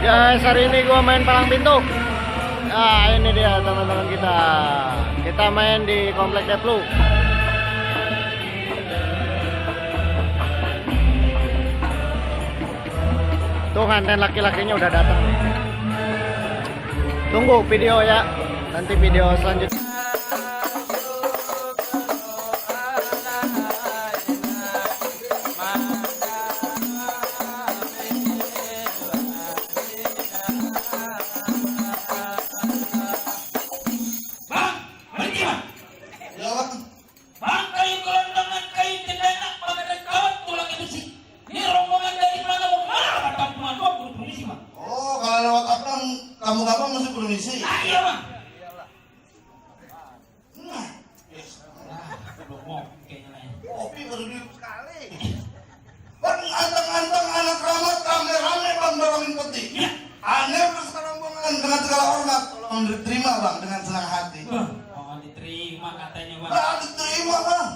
Guys, hari ini gua main palang pintu. Nah, ini dia teman-teman kita. Kita main di Komplek Deplu. Tuh nganten laki-lakinya udah datang. Tunggu video ya. Nanti video selanjutnya. Kamu masih permisi? Iya, Bang. Kopi baru di sekali. Bang, anteng-anteng anak ramat rame-rame bang dorongin peti. Aneh terus rombongan dengan segala hormat. Tolong diterima bang dengan senang hati. Oh, diterima katanya, Bang. Nah, diterima bang.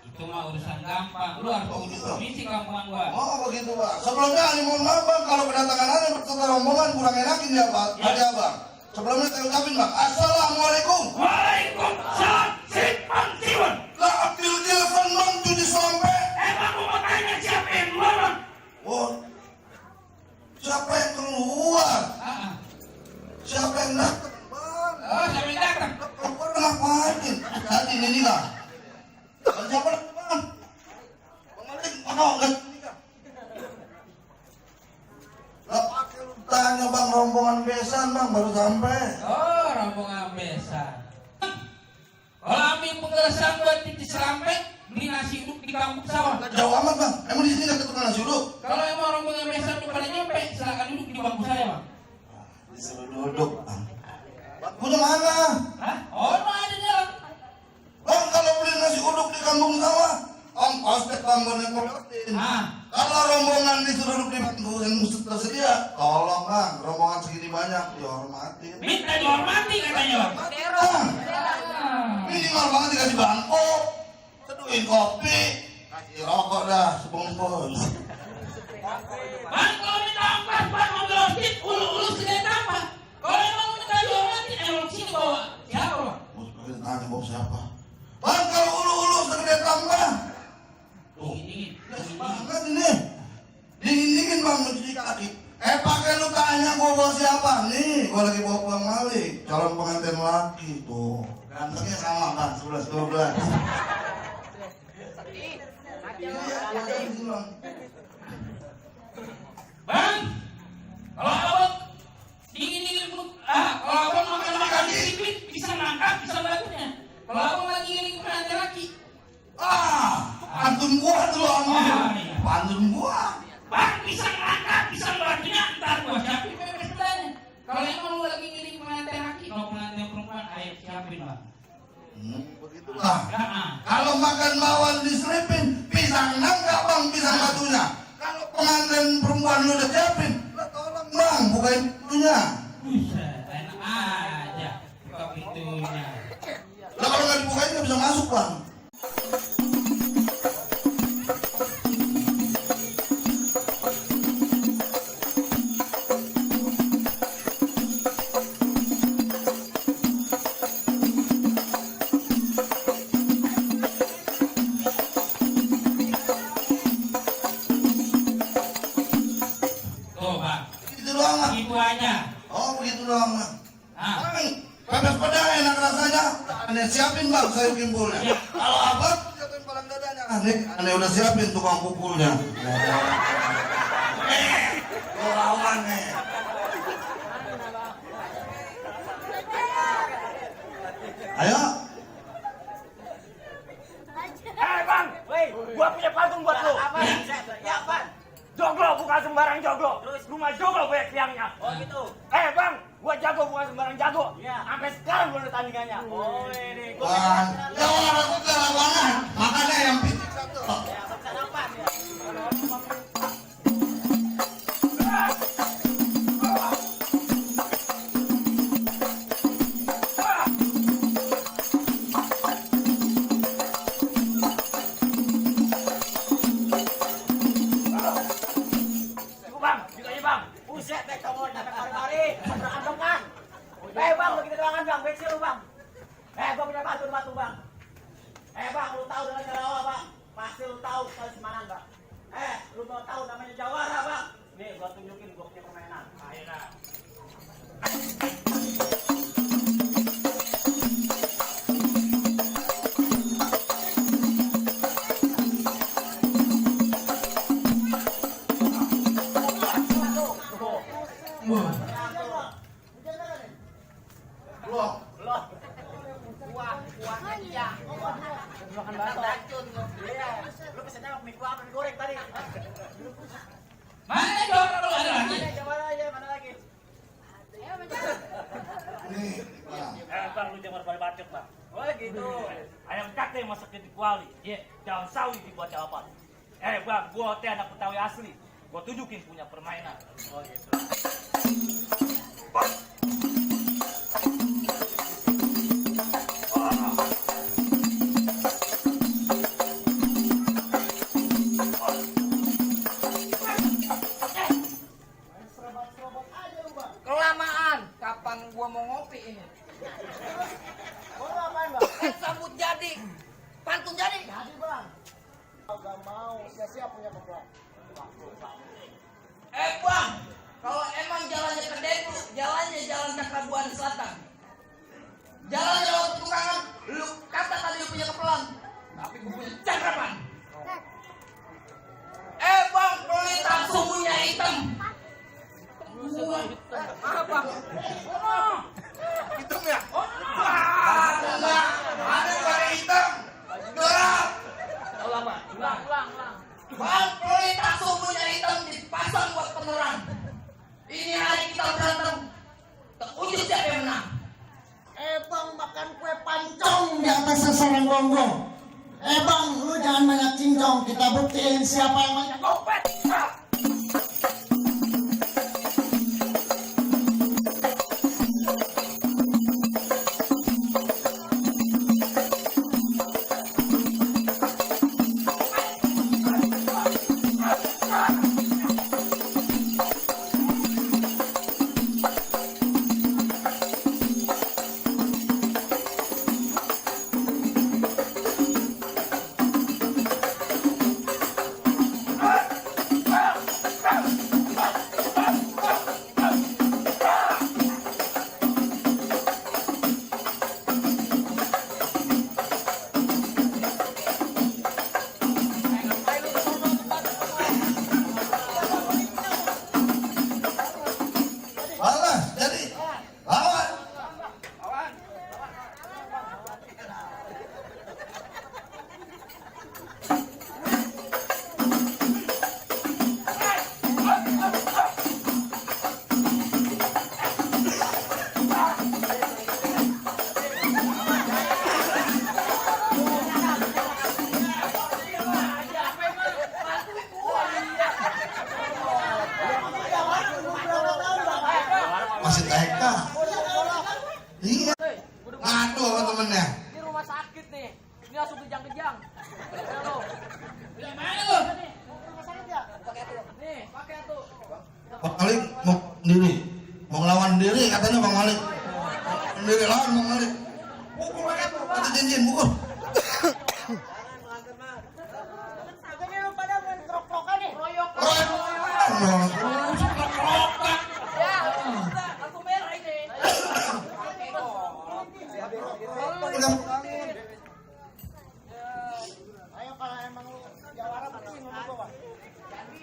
Itu mah urusan gampang. Lu harus permisi kampungan gua. Oh begitu bang. Sebelumnya ani mohon maaf bang kalau kedatangan aneh berserta rombongan kurang enakin ya bang. Ada bang. Sebelumnya saya ucapin bang, assalamualaikum. Waalaikumsalam. Simpang siun. Lah Abdul Gilvan bang cuci sampai. Emang lu mau tanya siapa yang keluar, Bang? Oh, siapa yang keluar? Siapa yang datang bang? Oh, siapa yang datang? Keluar ngapain? Tadi ini lah. Siapa datang bang? Bang Malik, enggak nikah. Lah pakai lu tanya bang rombongan besan bang baru sampai. Oh, rombongan besan. Kalau ambil pengeresan buat titis sampai beli nasi uduk di kampung sawah. Jauh amat bang. Emang di sini nggak ketemu nasi uduk? Kalau emang rombongan besan udah pada nyampe, silakan duduk di bangku saya, Bang. Disuruh duduk bang. Bangkunya mana? Hah? Oh, emang ada jalan. Bang kalau beli nasi uduk di kampung sawah, ongkos deh bang ngepotin. Kalau rombongan disuruh duduk di bangku yang tersedia, tolong bang, rombongan segini banyak dihormatin. Minta dihormati katanya, Bang. Bang, minimal banget dikasih bangku, seduhin kopi, kasih rokok dah sebungkus. Bang, kalau minta ongkos buat mobil hostit, ulu-ulu segede tambah. Kalau emang minta dihormati, emang sini bawa siapa, Bang? Bos pengen tanya bawa siapa? Bang kalau ulu-ulu segede tambah. Tuh, Dingin. banget ini. Dingin-dingin bang mencuci kaki. Pakai lu tanya gua bawa siapa? Nih, gua lagi bawa Bang Malik, calon pengantin laki tuh. Gantengnya sama bang, 11-12. Bang, kalau abang dingin-dingin peluk, kalau abang makan dikit bisa ngangkat, bisa badannya. Kalau abang lagi ngiling pengantin laki, Pantun gua dulu ambil. Iya. Pantun gua. Bang bisa ngangkat, bisa badannya, ntar gua siapin pepes sebelahnya. Kalau emang lu lagi ngiling pengantin laki, kalau pengantin perempuan, ayo siapin, Bang. Begitulah. Kalau makan bawang diselipin, pisang nangka bang, pisang batunya. Kalau pengantin perempuan lu udah siapin, lah tolong bang, bukain pintunya. Buset, enak aja buka pintunya. Lah kalau nggak dibukain nggak bisa masuk bang. Tuh, Bang, Begitu doang bang. gitu aja. Oh begitu doang bang. Ah. Bang, pepes pedang enak rasanya. Aneh siapin bang sayur kimpulnya. Kalau abang siapin palang dadanya. Aneh udah siapin tukang pukulnya. Lo lawan nih. Ayo. Bang, gua punya pantun buat lu. Apa? Ya, apa? Joglo bukan sembarang joglo. Rumah joglo banyak tiangnya. Oh gitu. Bang, gua jago bukan sembarang jago. Iya. Sampai sekarang belum ada tandingannya. Oh ini. Bang, ya orang aku ke lawangan. Makanya yang pitik satu. Ya, sarapan ya. Buset deh kamu datang kemari. Andong bang. Bang, lu kita doangan bang, bensin lu bang. Gua punya batu bang. Bang, lu tahu dengan cara apa bang? Pasti lu tahu kalau semanan bang. Lu mau tahu namanya jawara bang? Nih, gua tunjukin gua punya permainan. Ayo dah. Lu pesennya mie kuah mie goreng tadi. Mana jawara lu ada lagi? Jawara aja, mana lagi? Nih, Bang. Bang, lu jangan pada bacot, Bang. Oh gitu. Ayam kakek masukin di kuali. Jangan sawi dibuat apa. Bang, gua teh anak Betawi asli. Gua tunjukin punya permainan. Oh gitu. Kelamaan, kapan gua mau ngopi ini? Mau ngapain bang? Sambut jadi, pantun jadi. Jadi bang. Gak mau, siap punya kebelah. Bang, kalau emang jalannya ke Depok, jalannya jalan Cakrabuan Selatan. Jalan lewat tukangan, lu kata tadi lu punya kepelan, tapi gua punya cakrapan. Bang, pelitang sumbunya hitam. Apa? Hitam ya? Enggak. Ada warna hitam. Gelap. Ulang. Bang, pelitang sumbunya hitam dipasang buat penerang. Ini hari kita berantem. Terujuk siapa yang menang. Bang makan kue pancong di atas sasaran gonggong. Bang, lu jangan banyak cincong. Kita buktiin siapa yang banyak Kopet. Alah, jadi. Lawan. Masih TK. Iya. Ngadu sama temennya. Di rumah sakit nih. Ini langsung kejang-kejang. Gimana lu? Rumah sakit ya? Pakai tuh. Nih, pakai tuh. Bang Malik mau diri. Mau ngelawan diri katanya Bang Malik. Sendiri lawan Bang Malik. Pukul aja tuh. Kata cincin pukul. Ini lu pada main krok-krokan nih. Royok. Aku merah ini. Ayo kalau emang lu jawara buktiin sama gua. Jadi.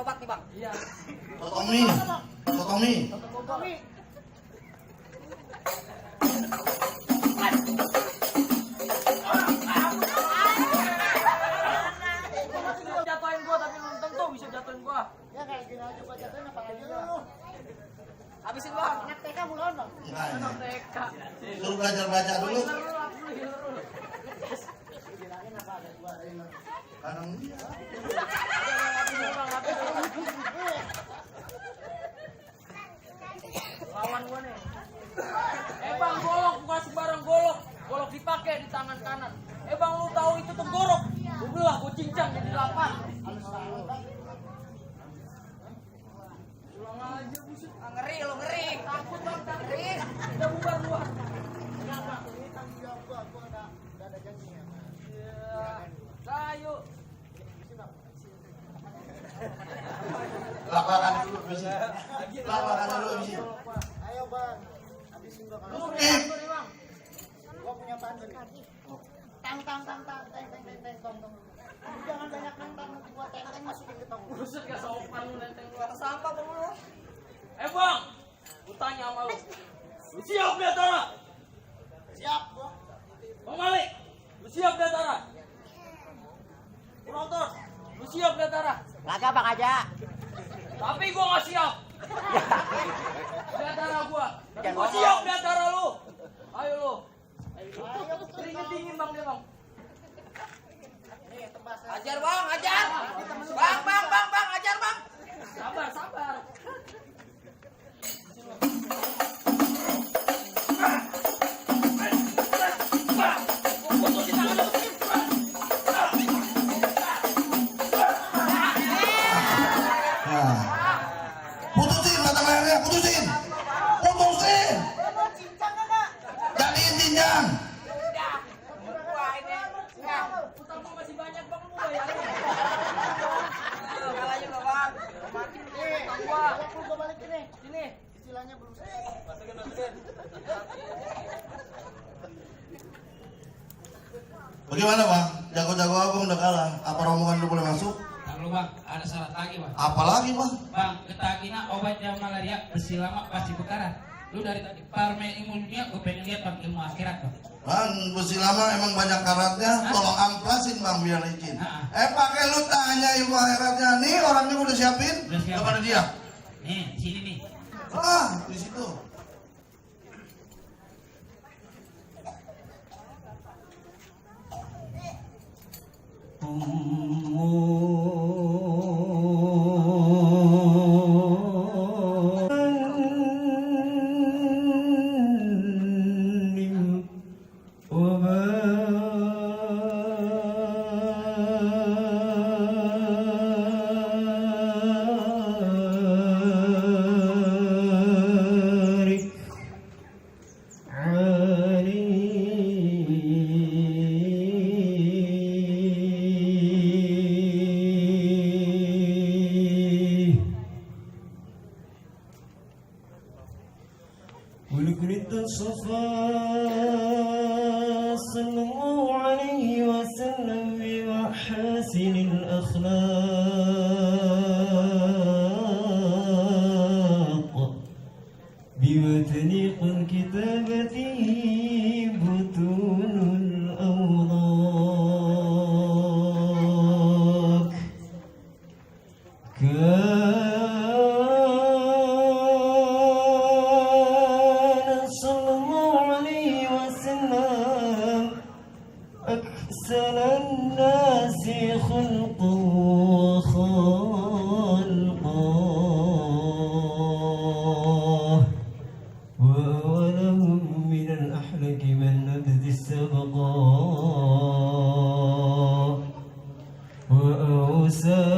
obat nih bang. Iya. Totomi. Totomi. Totomi. Jatuhin gua tapi belum tentu bisa jatuhin gua. Ya kayak gini aja gua jatuhin apa lagi lu. Habisin bang. Anak TK mulon dong. Enggak. TK. Suruh belajar baca dulu. Bilangin apa ada gua ada ini. Kadang dia. Lawan gua nih. Bang, golok bukan sembarang golok. Golok dipakai di tangan kanan. Bang, lu tahu itu tenggorok. Gua belah, gua cincang jadi 8. Pulang aja busuk. Ngeri lu ngeri. Takut bang, ngeri. Udah bubar gua. Enggak bang, ini tanggung jawab gua enggak ada janjinya. Iya. Ayo. Lapakan dulu bisi. Lapakan dulu bisi. Ayo bang, habisin gua Lu kalau punya apa nih bang? gua punya panci. Tang tang tang tang teng teng teng teng tong. Jangan banyak nentang nanti gua teng teng masukin ke tong. Buset gak sopan lu nenteng gua. Sampah bang lu. Bang, gua tanya sama lu. Lu siap lihat Tara? Siap gua. Bang Malik, lu siap lihat Tara? Penonton, lu siap lihat Tara? Kagak bang aja. Tapi gua gak siap. Lihat Tara gua. Tapi gua siap lihat Tara lu. Ayo lu. Keringet dingin bang dia bang. Nih tebas. Ajar bang, ajar. Bang, ajar bang. Sabar. Nah. Putusin mata lehernya, putusin. Putusin. Mau cincang enggak? Jadiin tinjang. Wah ini. Utang gua masih banyak bang, lu bayarin. Kalah juga bang. Mati nih. Utang gua. Kalau gua balikin nih. Sini. Istilahnya belum selesai. Bagaimana bang? Jago-jago abang udah kalah. Apa rombongan lu boleh masuk? Lalu bang, ada syarat lagi bang. Apalagi bang? Bang, ketagina obat yang malaria bersih lama pasti bekaran. Lu dari tadi parme ilmu dunia, gue pengen lihat bang ilmu akhirat bang. Bang, besi lama emang banyak karatnya. Tolong amplasin bang biar licin. Pakai lu tanya ilmu akhiratnya. Nih orangnya udah siapin. Udah siap. Kepada dia. Nih, sini nih. Di situ. ولكل الصفا صلى الله عليه وسلم بمحاسن الأخلاق بوثنيق كتابته بطون الأوراق صلى الله عليه وسلم أحسن الناس خلقا وخلقا وأولهم من الأحلك من نبذ السبقا وأوسى